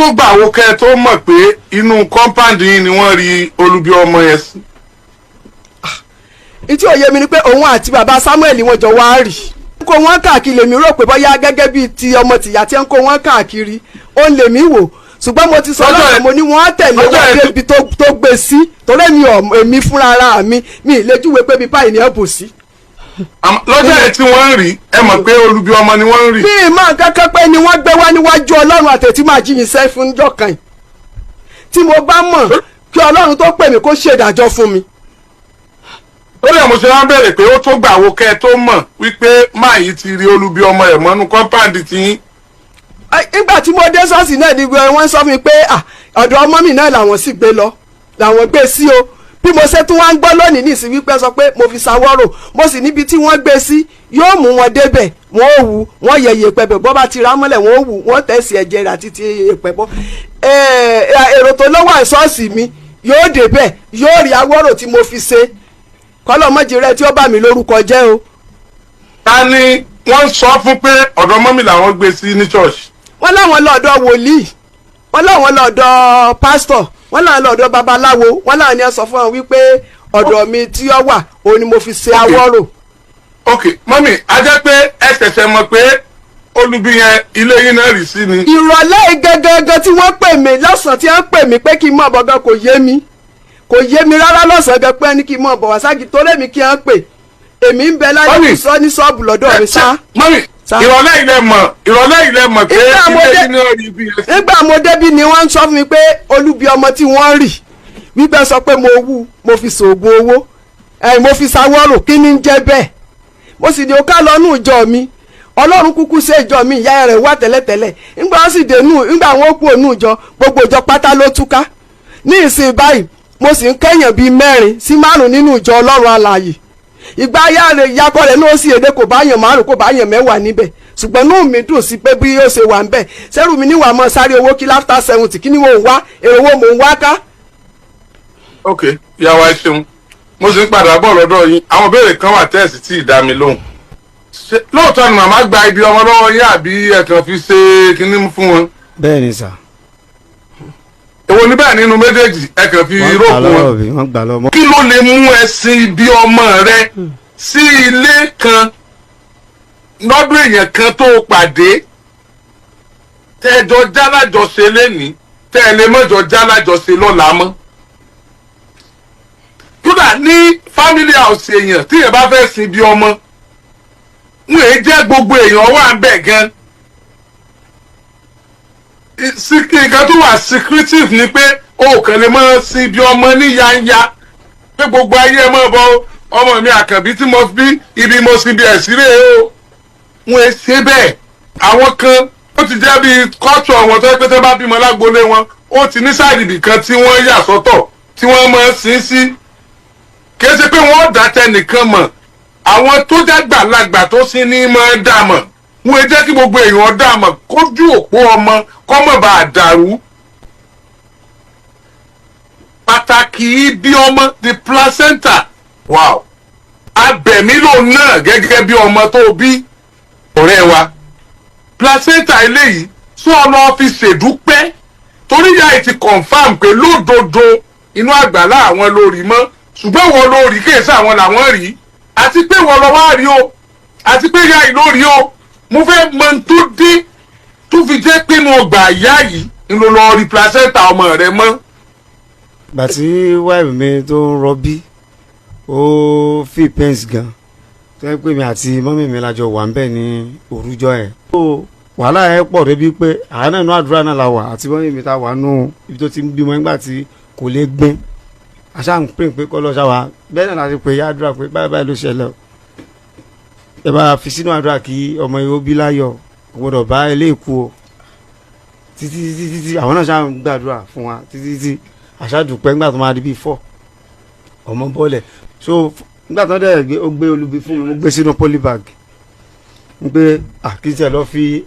Tó gbà wo kẹ́ ẹ tó mọ̀ pé inú compound yín ni wọ́n rí olubi ọmọ yẹn sí? Ìtí òye mi ni pé òun àti bàbá Samuel wọn jọ wá rì kó wọn káàkiri. Lèmi rò pé bóyá gẹ́gẹ́ bíi ti ọmọ tìyá tí ń kó wọn káàkiri, ó ń lèmi wò, ṣùgbọ́n mo ti sọ lọ́sọ̀, mo ní wọ́n tẹ̀lé wọn débi tó gbé sí, torí mi ò, èmi fúnra ara mi, mi ì lè júwe pé bí báyìí ni ẹ bù sí. Lọ́jọ́ yẹn tí wọ́n ń rí, ẹ mọ̀ pé olubi ọmọ ni wọ́n ń rí? Bí ìmọ̀ kankan pé ni wọ́n gbé wá níwájú Ọlọ́run àtẹ̀tí máa jíyìn sẹ́ fún jọ̀kan yìí. Tí mo bá mọ̀, kí Ọlọ́run tó pè mí kó ṣèdájọ́ fún mi. Lórí ẹ̀ mo ṣe wá ń bẹ̀rẹ̀ pé ó tó gbà wo kẹ́ ẹ tó mọ̀ wípé máa yìí ti rí olubi ọmọ ẹ̀ mọ́nú compound tí yín? Nígbà tí mo dé ṣọ́ọ̀ṣì náà ni wọ́n sọ fún mi pé ọ̀dọ̀ ọmọ mi náà làwọn sì gbé lọ, làwọn gbé sí o. Bí mo ṣe tún wá ń gbọ́ lónìí nìsín wípé sọ pé mo fi ṣàwọ́rò, mo sì níbi tí wọ́n gbé sí, yóò mú wọn débẹ̀, wọ́n ò wú, wọ́n yẹ yèèpẹ̀ bẹ̀, bọ́ bá ti ra mọ́lẹ̀, wọ́n ò wú, wọ́n tẹ̀sí ẹ̀jẹ̀ rẹ̀ àti ti yèèpẹ̀ bọ́. Èrò tó lọ́wọ́ ṣọ́ọ̀ṣì mi yóò débẹ̀, yóò rí awọ́rò tí mo fi ṣe kọ́lọ́mọ́jì rẹ tí ó bà mí lórúkọ jẹ́ o. Ta ni wọ́n sọ fún pé ọ̀dọ̀ mummy làwọn gbé sí ní church? Wọ́n láwọn lọ́dọ̀ wòlíì, wọ́n láwọn lọ́dọ̀ pásítọ̀, wọ́n láwọn lọ́dọ̀ babaláwo, wọ́n láwọn ní ẹ sọ fún wọn wípé ọ̀dọ̀ mi tí ó wà, òun ni mo fi ṣe awọ́rò. Ok mummy, a jẹ́ pé ẹ ṣẹ̀ṣẹ̀ mọ̀ pé olubi yẹn, ilé yín náà rí sí ni? Ìrọ̀lẹ́ gẹ́gẹ́gẹ́ tí wọ́n pè mí, lọ́sàn-án tí wọ́n pè mí pé kí n mọ̀ bọ̀ gan, kò yé mi, kò yé mi rárá. Lọ́sàn-án gan pé ní kí n mọ̀ bọ̀ wá ságì torí èmi kí wọ́n pè, èmi ń bẹ láyé Mummy. sọ ní ṣọ́ọ̀bù lọ́dọ̀ mi sá. Mummy, ìrọ̀lẹ́ ilẹ̀ mọ̀ pé ilé yín náà rí ibi yẹn sí? Nígbà mo débí ni wọ́n ń sọ fún mi pé olubi ọmọ tí wọ́n rì, wípé sọ pé mo wú, mo fi ṣoògùn owó ẹ̀, mo fi ṣàwọ́rò. Kí ni ń jẹ́ bẹ́ẹ̀? Mo sì ní o ká lọ nù ìjọ mi. Ọlọ́run kúkú ṣe ìjọ mi, ìyá rẹ̀ wà tẹ́lẹ̀tẹ́lẹ̀. Nígbà wọn sì dénú, nígbà wọn kú ònú ìjọ, gbogbo ìjọ pátá ló túká. Ní ìsìn báyìí, mo sì ń kẹ́yàn bíi mẹ́rin sí márùn nínú ìjọ Ọlọ́run alààyè. Ìgbà ayá rẹ̀ yakọ rẹ̀ náà sì èdè, kò bá yàn márùn, kò bá yàn 10 níbẹ̀, ṣùgbọ́n inú mi dùn sí pé bí yóò ṣe wà ń bẹ̀. Sẹ́rù mi níwà mọ́ sáré owó kí láfta 70, kí ni mò ń wá? Èrò wo mò ń wá ká? Ok, ìyàwó, ẹ ṣeun. Mo sì ń padà bọ̀ lọ́dọ̀ yín. Àwọn ìbéèrè kan wà tẹ́ẹ̀sì tí ì dá mi lóhùn. Ṣé lóòótọ́ ni màmá gba ibi ọmọ lọ́wọ́ yín, àbí ẹ kàn fi ṣe kinní fún wọn? Bẹ́ẹ̀ ni sà. Èwo ní bẹ́ẹ̀ nínú méjèèjì? Ẹ kàn fi Wọ́n gbà róòpù lọ́wọ́ wọn? mi, wọ́n gbà lọ́wọ́. Kí ló lè mú ẹ sin ibi ọmọ rẹ sí ilé kan lọ́dún èèyàn kan tó pàdé, tẹ́jọ jálájọṣe lẹ́nìí, tẹ́ ẹ lè mọ́jọ jálájọṣe lọ́la mọ́? Kódà ní family house èèyàn, tí èèyàn bá fẹ́ sin ibi ọmọ, ń èé jẹ́ gbogbo èèyàn wà ń bẹ̀ gan. Nǹkan tó wà secretive ni pé o kàn lè máa sin ibi ọmọ ní yanya pé gbogbo ayé ẹ máa bọ, ọmọ mi àkànbí tí mo bí, ibi mo sin bí ẹ̀sìn rèé o. Wọn ẹ ṣe bẹ́ẹ̀. Àwọn kan, ó ti jẹ́ bí culture wọn, tó yẹ pé tó bá bímọ lágboolé wọn, ó ti ní side ibì kan tí wọ́n yà sọ́tọ̀ tí wọ́n máa sin sí. Kì í ṣe pé wọ́n dá tẹnìkan mọ̀. Àwọn tó jágbàlagbà tó sí ní máa dà mọ̀. Wọ́n ẹ jẹ́ kí gbogbo èèyàn dà mọ̀, kójú òpó ọmọ kọ́mọ̀ bá a dàrú. Pàtàkì ibi ọmọ, the placenta, wow, abẹ̀mí lòun náà gẹ́gẹ́ bí ọmọ tó bí. Ọ̀rẹ́ wa, placenta eléyìí sọ ọ fi ṣèdúpẹ́, torí ìyá ẹ̀ ti confirm pé lódodo inú àgbàlá àwọn lórí mọ́, ṣùgbọ́n wọn lórí kéèsì àwọn làwọn rí, àti pé wọn lọ wá rí o, àti pé ìyá yìí lórí o. Mo fẹ́ mọ ohun tó dé tó fi jẹ́ pé inú ọgbà ìyá yìí ń lọ lọ rí placenta ọmọ rẹ mọ́. Gbà tí wife mi tó ń rọbí, ó fi pains gan, tó yẹ pé mi àti mummy mi lájọ wà ń bẹ̀ ní òrùjọ ẹ̀. Ó wàhálà ẹ̀ pọ̀ débi pé àánú inú àdúrà náà la wà, àti mummy mi ta wà nù ibi tó ti ń bímọ nígbà tí kò lè gbìn. Àṣà ń pè pé kọ́ lọ ṣá wa bẹ́ẹ̀ náà láti pè ya àdúrà pé báyìí báyìí ló ṣẹlẹ̀ o, ẹ bá fi sínú àdúrà kí ọmọ yìí ó bí láyọ̀, kò gbọdọ̀ bá eléyìí kú o. Títí títí títí, àwọn náà ṣáà ń gbàdúrà fún wa títí títí. Àṣàdùpẹ́ ńgbà tó máa di bíi 4, ọmọ bọ́ọ̀lẹ̀. So nígbà tó dẹ̀ gbé, ó gbé olubi fún mi, mo gbé sínú polybag n pé àkíntì ẹ̀ lọ́ fi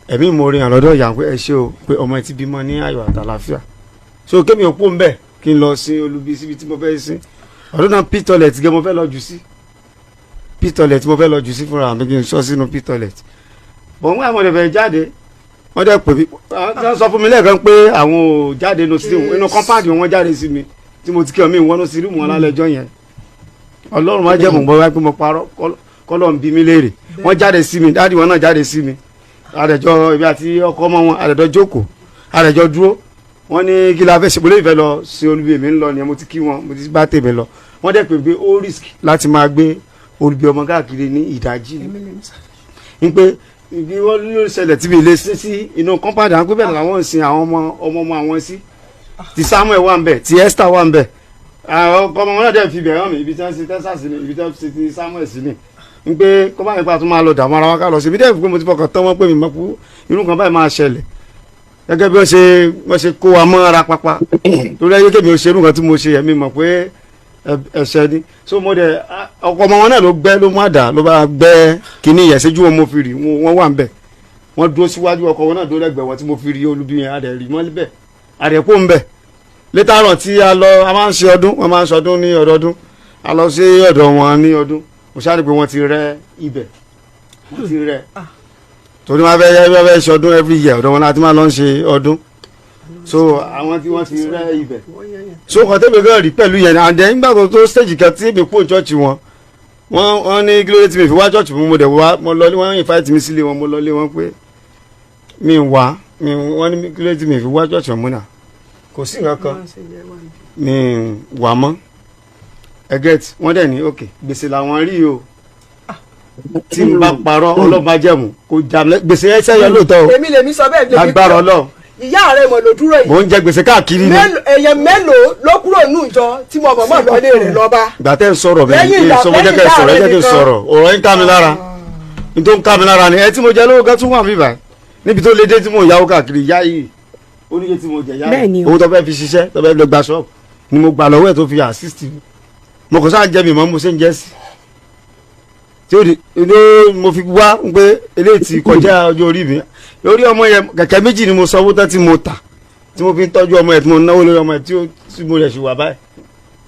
ẹ̀mí ìmoore hàn lọ́dọ̀ ìyá pé ẹ ṣé o, pé ọmọ ẹ ti bímọ ní ayọ̀ àtàlàfíà. So kémi ò pò ń bẹ̀ kí n lọ sin olubi síbi tí mo fẹ́ sin. Ọdún náà, pit toilet gẹ́ mo fẹ́ lọ jù sí, pit toilet mo fẹ́ lọ jù sí fúnra mi, kí n sọ sínú pit toilet bọ̀. Ń wá àwọn ọ̀dẹ̀ jáde. Wọ́n dẹ̀ pè mí, wọ́n sọ fún mi lẹ́ẹ̀kan pé àwọn ò jáde nínú sí inú compound, wọn jáde sí mi tí mo ti kí ọ mi wọnú sí room wọn lálẹ́ ẹjọ́ yẹn. Ọlọ́run má jẹ́ mọ̀ bọ́ wáyé pé mo parọ́, kọ́lọ́ ń bí mi léèrè. Wọ́n jáde sí mi, daddy wọn náà jáde sí mi. Àdẹ̀jọ́ ibi àti ọkọ ọmọ wọn, àdẹ̀jọ́ jókòó, àdẹ̀jọ́ dúró. Wọ́n ní kí la fẹ́ ṣe? Mo lè fẹ́ lọ sí olúbi, èmi ń lọ nìyẹn. Mo ti kí wọn, mo ti bá tèmi lọ. Wọ́n dẹ̀ pè pé ó risk láti máa gbé olubi ọmọ káàkiri ní ìdájí ní pé ibi wọ́n ló ṣẹlẹ̀ tí mi lè sí sí inú compound àwọn, pé bẹ́ẹ̀ làwọn ń sin àwọn ọmọ ọmọ ọmọ àwọn sí. Ti Samuel wà ń bẹ̀, ti Esther wà ń bẹ̀. Àwọn ọkọ ọmọ wọn náà dẹ̀ fi bẹ̀ hàn mí, ibi tí wọ́n sin Texas ni, ibi tí wọ́n sin ti Samuel sí ni, ń pé kó bá nípa tó máa lọ dààmú ara wa ká lọ sí ibi dẹ́ fi pé mo ti fọkàn tán wọ́n pé mi mọ̀ pé irú nǹkan báyìí máa ṣẹlẹ̀, gẹ́gẹ́ bí wọ́n ṣe kó wa mọ́ ara pápá torí ẹyẹ kébì ó ṣe irú nǹkan tí mo ṣe yẹn, mi mọ̀ pé ẹ̀ṣẹ̀ ni. So mo dẹ̀ ọkọ ọmọ wọn náà ló gbẹ́, ló má dà, ló bá gbẹ́ kínní yẹn síjú wọn. Mo fi rí wọn wà ń bẹ̀, wọ́n dúró síwájú, ọkọ wọn náà dúró lẹ́gbẹ̀ẹ́ wọn tí mo fi rí olubi yẹn. Adẹ̀ rí mọ́ níbẹ̀, adẹ̀ kó ń bẹ̀. Later on tí a lọ, a máa ń ṣe ọdún, wọ́n máa ń ṣe ọdún ní ọdọọdún. A lọ sí ọ̀dọ̀ wọn ní ọdún, mo ṣáà rí pé wọ́n ti rẹ́ ibẹ̀, wọ́n ti rẹ́, torí wọ́n fẹ́ ṣe ọdún every year. Ọ̀dọ̀ wọn láti máa lọ ń ṣe ọdún. So àwọn tí wọ́n ti rẹ́ ibẹ̀, so kàn tẹ́mi gan rí pẹ̀lú yẹn. And then nígbà tó stage kan tí èmi kúrò church wọn, wọ́n ní kí ló dé tí mi fi wá church mi. Mo dẹ̀ wá, mo lọ ní wọ́n invite mi sílé wọn, mo lọ lé wọn pé mi wá mi. Wọ́n ní kí ló dé tí mi fi wá church wọn? Múnà kò sí nǹkan kan, mi wà mọ́ ẹ get. Wọ́n dẹ̀ ní ok, gbèsè làwọn rí o. Tí n bá parọ́, ọlọ́ba jẹ̀mú kò jà mí gbèsè ẹsẹ̀ yọ lóòótọ́ o. Èmi lèmi sọ bẹ́ẹ̀ lèmi. Lágbára Ọlọ́run. Ìyá rẹ̀ mọ̀ ló dúró yìí. Mò ń jẹ gbèsè káàkiri ni. Èèyàn mélòó ló kúrò nù ìjọ tí mo mọ̀ mọ̀ lọ́lé rẹ̀ lọ́ba? Ìgbà tẹ́ ń sọ̀rọ̀ bẹ́ẹ̀ Lẹ́yìn kí n sọ, mo jẹ́ kẹ́ ẹ lẹ́yìn sọ̀rọ̀, ẹ jẹ́ kí n ìgbà sọ̀rọ̀. Ọ̀rọ̀ yín ká mi lára, n tó ń ká mi lára ni ẹ tí mo jẹ lówó kan tún wà mí báyìí níbi tó lé dé tí mo yáwó káàkiri. Yá yìí, ó níye tí mo jẹ yá Bẹ́ẹ̀ ni yìí. o. Owó tó fẹ́ fi ṣiṣẹ́, tó fẹ́ lọ gba ṣọ́ọ̀bù ni mo gbà lọ́wọ́ ẹ̀ tó fi assist mi. Mo kàn sáà jẹ́ mi mọ́, mo ṣe ń jẹ́ sí tí ó di ní mo fi wá pé eléyìí ti kọjá ọjọ́ orí mi lórí ọmọ yẹn. Kẹ̀kẹ́ méjì ni mo sanwó tán tí mo tà, tí mo fi ń tọ́jú ọmọ yẹn, tí mo náwó lórí ọmọ yẹn, tí ó tí mo rẹ̀ ṣì wà báyìí.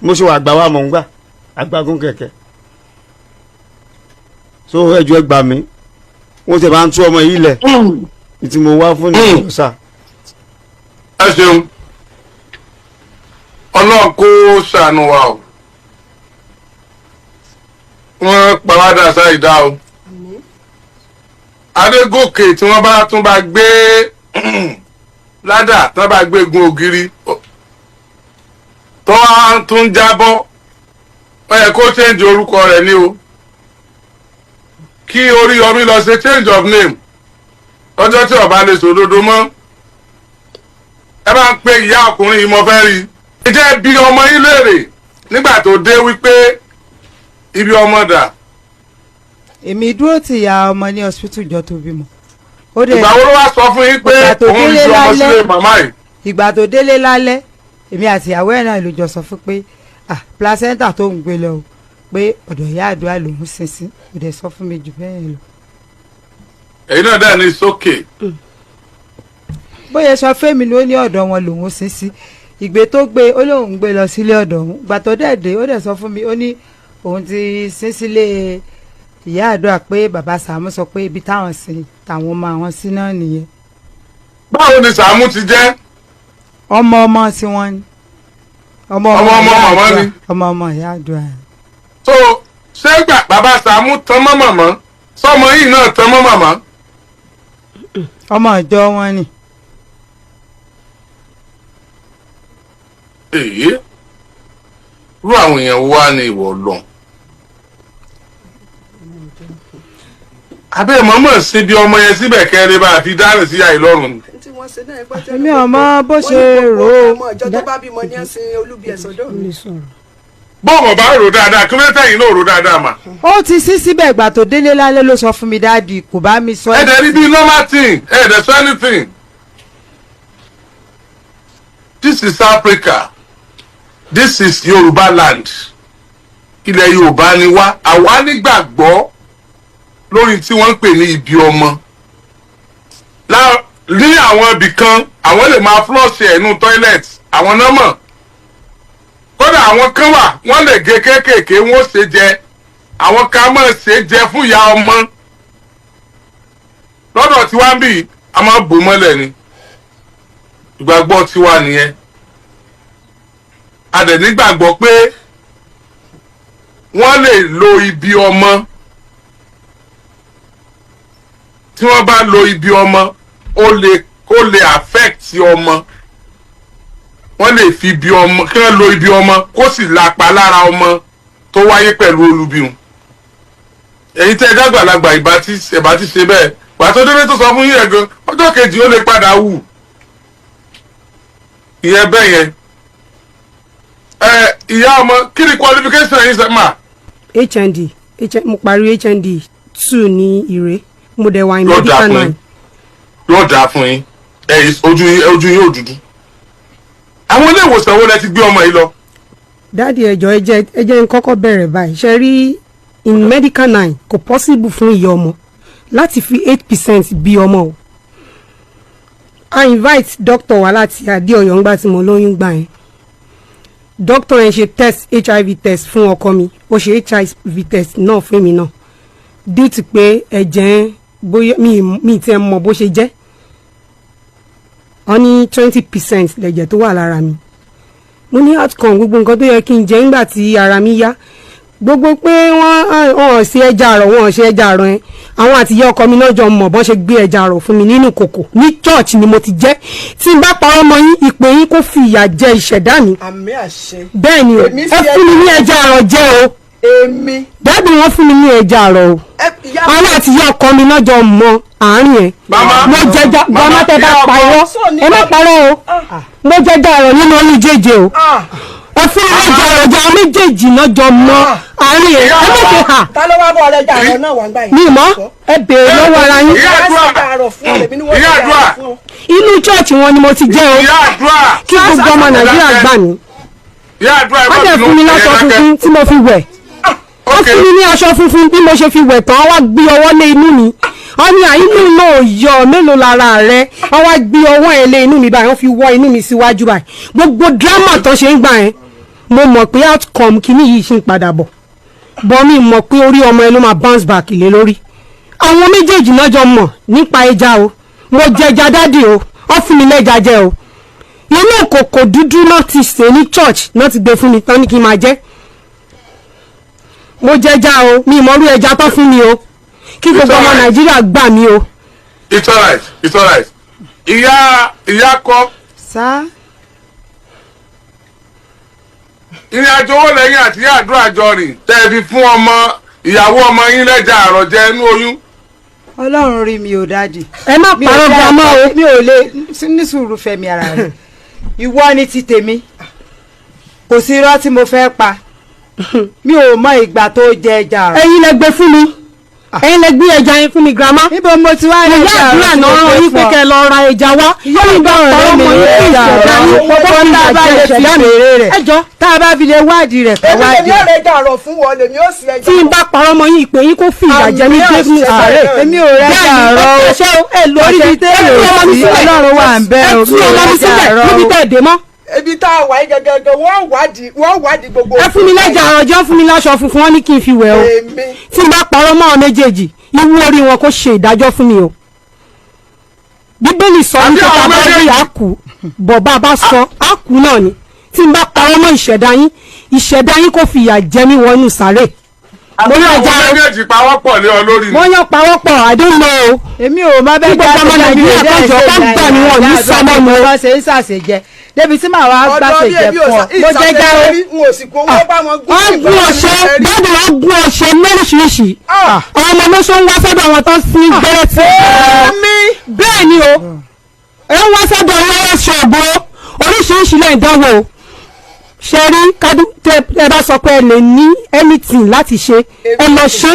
Mo ṣe wà àgbà wa, mọ̀ ń gbà àgbàgún kẹ̀kẹ́. So ẹjọ́ ẹ gbà mí, wọ́n ti bá ń tú ọmọ yìí lẹ̀ ní tí mo wá fún ní ìjọsà. Ẹ ṣeun, Ọlọ́run kó ṣàánú wa o. Wọ́n pàwádà sáìdá o. Adégòkè tí wọ́n bá tún bá gbé ládà, tí wọ́n bá gbé gun ògiri tó wá tún jábọ́, ó yẹ kó change orúkọ rẹ̀ ní o, kí Oríyọmí lọ ṣe change of name ọjọ́ tí ọba lè sòdodo mọ́. Ẹ bá ń pe ìyá ọkùnrin yìí, mo fẹ́ rí i. Ǹjẹ́ bí ọmọ yín léèrè nígbà tó dé wípé ibi ọmọ dà? Èmi dúró ti ìyá ọmọ ní hospital ìjọ tó bímọ. Ó dẹ̀ Ìgbà wo ló wá sọ fún yín pé Ìgbà tó òun délé ju ọmọ lálẹ́. sílé màmá yìí? Ìgbà tó délé lálẹ́, èmi àti ìyàwó ẹ̀ náà ló jọ sọ fún pé, ah, placenta tó ń gbé lọ o, pé ọ̀dọ̀ ìyá àdúrà lòún sin sí. Kò dẹ̀ sọ fún mi jù bẹ́ẹ̀ lọ. Èyí náà dẹ̀ ní sókè. Bóyá sọ fẹ́mi ló ní ọ̀dọ̀ wọn lòún sin sí. Ìgbé tó gbé, ó lóun gbé lọ sílé ọ̀dọ̀ òun. Ìgbà tó dẹ̀ dé, ó dẹ̀ sọ fún mi, ó ní òun ti sin sílé ìyá àdúrà, pé bàbá Sàámú sọ pé ibi táwọn sin táwọn ọmọ àwọn sí náà nìyẹn. Báwo ni Sàámú ti jẹ́? Ọmọ ọmọ tí wọ́n ní. Ọmọ Ọmọ ọmọ ìyá màmá àdúrà. ni? Ọmọ ọmọ ìyá àdúrà. So ṣé gbà bàbá Sàámú tán mọ́ màmá, sọmọ yìí náà tán mọ́ màmá? Ọmọ ìjọ wọn ni. Èyí rú àwọn èèyàn wá ní ìwọ̀ lọ. Abẹ́ mọ́mọ́ sí bí ọmọ yẹn síbẹ̀ kẹrin bá a fi dárìn sí àìlọ́run ni. Tí wọ́n ṣe náà ẹgbẹ́ tẹ́lẹ̀ Èmi ò mọ bó wọ́n ṣe ní gbogbo rò ó. ọmọ ìjọ tó bá bímọ ní ẹ̀sìn olúbi ẹ̀sọ́dọ̀ mi. Bọ́ọ̀mọ̀ bá rò dáadáa, kí ló tẹ̀yìn náà rò dáadáa mà? Ó ti sí síbẹ̀. Ìgbà tó délé lálẹ́ ló sọ fún mi, daddy, kò bá mi sọ. Ẹ dẹ̀ rí bí normal thing, ẹ dẹ̀ sọ anything. This is Africa, this is Yorùbá land. Ilẹ̀ Yorùbá ni wá. Àwa nígbàgbọ́ lórí tí wọ́n ń pè ní ibi ọmọ. Ní àwọn ibì kan, àwọn lè máa flush ẹ̀ nú toilet, àwọn náà mọ̀. Kódà àwọn kan wà, wọ́n lè gé kéékèèké, wọ́n ṣe jẹ. Àwọn kan máa ṣe jẹ fún ìyá ọmọ lọ́dọ̀ tí wọ́n ń bì. A máa bò mọ́lẹ̀ ni. Ìgbàgbọ́ tiwa nìyẹn. A dẹ̀ nígbàgbọ́ pé wọ́n lè lo ibi ọmọ. Tí wọ́n bá lo ibi ọmọ, ó lè affect ọmọ. Wọ́n lè fi ibi ọmọ, kí wọ́n lo ibi ọmọ kó sì lapa lára ọmọ tó wáyé pẹ̀lú olubi. Èyí tẹ́ ẹ dàgbàlagbà, ìbá ti ṣe bẹ́ẹ̀. Pàtó délé tó sọ fún yín gan, ọjọ́ kejì ó lè padà wù ìyẹn bẹ́ẹ̀ yẹn. Ẹ ìyá ọmọ, kí ni qualification yín sẹ́ mà? HND. Mo parí HND 2 ní Ìrè. Mo dẹ̀ wà ní Yóò dáa medical fún yín. nine. Yóò dáa fún yín. Ẹ ojú yín ò dúdú. Àwọn ilé ìwòsàn wo lẹ ti gbé ọmọ yìí lọ? Daddy, ẹjọ́, ẹ jẹ́ n kọ́kọ́ bẹ̀rẹ̀ báyìí. Ṣe rí, in medical nine, kò possible fún ìyá ọmọ láti fi 8% bí ọmọ o. I invite doctor wá láti Adéọyọ ńgbà tí mo lóyún gbà yẹn. Doctor yẹn ṣe test, HIV test fún ọkọ mi. Ó ṣe HIV test náà fún èmi náà. Due to pé ẹ̀jẹ̀ bóyá mi tiẹ̀ mọ̀ bó ṣe jẹ́, wọ́n ní 20% lẹ̀jẹ̀ tó wà lára mi. Mo ní outcome gbogbo nǹkan tó yẹ kí n jẹ nígbà tí ara mi yá, gbogbo pé wọ́n ṣe ẹja àrọ̀, wọ́n ṣe ẹja àrọ̀ yẹn, àwọn àtìyẹ ọkọ mi náà jọ mọ̀ bọ́n ṣe gbé ẹja àrọ̀ fún mi nínú kòkò. Ní church ni mo ti jẹ́. Tí n bá parọ́ mọ́ yín, ìpè yín kó fi ìyà jẹ ìṣẹ̀dá mi. Àmín, àṣẹ. Bẹ́ẹ̀ ni o. Èmi Ẹ fi fún mi ní ẹja àrọ̀ jẹ́ o. Èmi. Daddy, wọ́n fún mi ní ẹja àrọ̀ o. Ẹ ìyá. Àwọn àtìyẹ ọkọ mi náà jọ mọ àárín ẹ̀. Màmá. Mo jẹja. Gbọmọ tẹ bá Ìyá ọkọ. parọ́, ẹ má parọ́ o. Mo jẹja àrọ̀ nínú oyún jẹjẹ o. Ẹ fún mi lẹ́ja àrọ̀ jẹ. Àwọn méjèèjì náà jọ mọ àárín ẹ̀. Ẹ má ṣe hà. Ta ló wá bọ́ ọ̀rẹ́ jà àrọ̀ náà wà ń gbà yìí? Mi mọ̀. Ẹ béèrè lọ́wọ́ ara yín. Ìyá àdúrà. Àrọ̀ fún ọ, èmi ni wọ́n Ìyá jẹ àdúrà. àrọ̀ fún ọ. Inú church wọn ni mo ti jẹ́ o. Ìyá àdúrà. Kí gbogbo ọmọ Nàìjíríà gbà mí. Ìyá àdúrà, ẹ má Wọ́n dẹ̀ bínú. fún mi láṣọ Ẹ dákẹ́. funfun tí mo fi wẹ̀. Wọ́n fún mi ní aṣọ funfun. Bí mo ṣe fi wẹ̀ tán, wọ́n wá gbé ọwọ́ lé inú mi. Wọ́n ní àìnú náà yọ mélòó lára rẹ̀. Wọ́n wá gbé ọwọ́ ẹ̀ lé inú mi báyìí, wọ́n fi wọ́ inú mi síwájú báyìí. Gbogbo drama tó ṣe ń gbà yẹn, mo mọ̀ pé outcome kìíní yìí ṣì ń padà bọ̀ bọ́. Mi mọ̀ pé orí ọmọ ẹ ló máa bounce back lé lórí. Àwọn méjèèjì náà jọ mọ̀ nípa ẹja o. Mo jẹja, daddy o. Wọ́n fún mi lẹ́ja jẹ o. Inú kòkò dúdú náà ti sè ní church náà ti gbé fún mi tán ní kí n máa jẹ. Mo jẹja o. Mi ìmọ̀rú ẹja tó fún mi o. Kí gbogbo ọmọ Nàìjíríà gbà mí o. It's alright, it's alright. Ìyá kọ́. Sá. Ìrìn àjò owó lẹ́yìn àti ìyá àdúrà jọ rìn tẹ́ ẹ fi fún ọmọ ìyàwó ọmọ yín lẹ́jà àrọ̀jẹ inú oyún? Ọlọ́run rí mi ò, daddy. Ẹ má Mi ò parọ́, grandma o. Mi ò lè ní sùúrù fẹ̀mí ara rẹ̀. Ìwọ ni ti tèmi, kò sí irọ́ tí mo fẹ́ pa. Mi ò mọ ìgbà tó jẹ ẹja rẹ̀. Ẹ̀yin lẹ gbé fún mi, ẹ̀yin lẹ gbé ẹja yẹn fún mi, grandma. Níbo mo ti wá rí Ìyá ẹja àdúrà rẹ̀ tí náà mo rán gbé yín pé fún ọ? kẹ́ ẹ lọ ra ẹja wá. Ìyá Ẹ̀yin bá àdúrà parọ́ rẹ̀ mi mọ́ yín, kí ẹja ìṣẹ̀dá rẹ̀. yín kó Gbogbo fi tá a ìyà bá jẹ lè fi ìṣẹ̀dá mi. béèrè rẹ̀, Ẹ jọ. tá a bá fi lè wádìí rẹ̀, ká Èmi lèmi wádìí. ọ̀rẹ́ jà àrọ̀ fún wọn, lèmi ó sì ẹja. Tí n bá parọ́ mọ́ yín, ìpè yín kó fi ìyà jẹ mí dé fún sàárè. Èmi ò rẹ́ Bẹ́ẹ̀ni, àrọ̀ o. ẹ ṣe o, ẹ lo Orí ọṣẹ. ibi Ẹ tú ọmọ mi téèrè sí, sílẹ̀. Ọlọ́run wà ń bẹ́ Ẹ o. tú Mi ò ọmọ mi rẹ́ sílẹ̀ àrọ̀ níbi o. tẹ́ ẹ dé mọ́. Ibi tá a wà yìí gẹ́gẹ́, wọ́n wádìí gbogbo. Ẹ fún mi lẹ́jà àrọ̀jọ́, fún mi láṣọ funfun, wọ́n ní kí n fi wẹ̀ o. Èmi. Tí n bá parọ́ mọ́ àwọn méjèèjì, ìwú orí wọn kó ṣe ìdájọ́ fún mi o. Bíbélì sọ Àbí wípé àwọn tá a bá rí méjèèjì? àkú bọ̀, bá a bá sọ àkú náà ni. Tí n bá parọ́ mọ́ ìṣẹ̀dá yín, ìṣẹ̀dá yín kò fi ìyà jẹ mí wọnú sàárè. Mo Àbí yàn àwọn já o. méjèèjì pawọ́pọ̀ lé ọ lórí ni? Mo yàn pawọ́pọ̀, I don't know o. Èmi ò mọ bẹ́ẹ̀. Kí gbogbo ọmọ Nàìjíríà kọjọ ká gbà ní wọn ní sọmọ mi o. Bọ́ ṣe ń ṣàṣejẹ débi tí màá wá Ọ̀dọ́ gbàṣejẹ bí èmi ò fún ọ. Mo jẹ já o. n ò sì kó wọ́n bá wọn gún. Wọ́n gún ọṣẹ, báwo wọ́n gún ọṣẹ lóríṣiríṣi. Àwọn ọmọ lóṣù ń wá sọ́dọ̀ àwọn tó ń sin gbẹ́rẹ́ tí. Èmi. Bẹ́ẹ̀ ni o. Ẹ ń wá sọ́dọ̀ lọ́wọ́ ṣọ̀bù oríṣiríṣi lẹ́yìn dánwò o. Ṣe rí kádú tẹ ẹ bá sọ pé ẹ lè ní anything láti ṣe, ẹ lọ ṣe.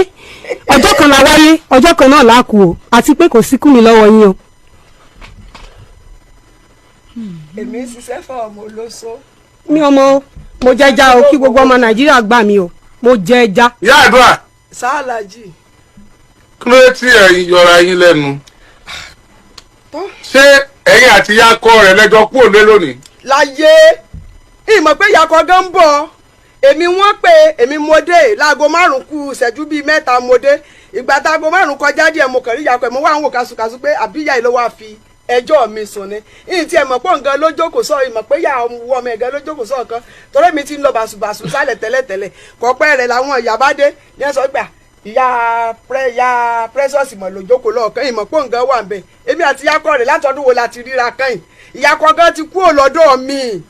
Ọjọ́ kan la wáyé, ọjọ́ kan náà la kú o. Àti pé kò síkú mi lọ́wọ́ yín o. Èmi ń ṣiṣẹ́ fún ọmọ olóṣó. Mi ọmọ o, mo jẹja o. Kí gbogbo ọmọ Nàìjíríà gbà mí o. Mo jẹ ẹja. Ìyá àdúrà. Sáàlájì. Kí ló dé tí ẹ̀yin yọra yín lẹ́nu? Ṣé ẹ̀yin àti ìyá akọ rẹ̀ lẹ́jọ́ kúrò lé lónìí? Láyé, ìmọ̀ pé ìyàkọ̀ gan ń bọ̀. Èmi wọ́n pé èmi mo dé láago 4 kù ìṣẹ́jú bíi 3 mo dé. Ìgbà táago 5 kọjá díẹ̀, mo kàn rí ìyàpẹ̀, mo wá ń wò kásùkásù pé àbíyá yìí ló wá fi ẹjọ́ mi sùn ni. Ìyìn tí ẹ mọ̀ pọ̀ nǹkan ló jókòó sọ, ìmọ̀ pé ìyá ọmọ ẹ̀gán ló jókòó sọ kan, torí mi ti ń lọ bàṣubàṣu sálẹ̀ tẹ́lẹ̀tẹ́lẹ̀. Kọ̀pẹ́ rẹ̀ làwọn ìyá bá dé ní ẹ sọ gbà ìyá Precious mọ̀ ló jókòó lọ́ọ̀kan. Ìmọ̀ pọ̀ nǹkan wà ń bẹ̀. Èmi àti ìyákọ̀ rẹ̀ látọdún wo la ti ríra kẹ́yìn? Ìyákọ̀ gan ti kúrò lọ́dọ̀ mi.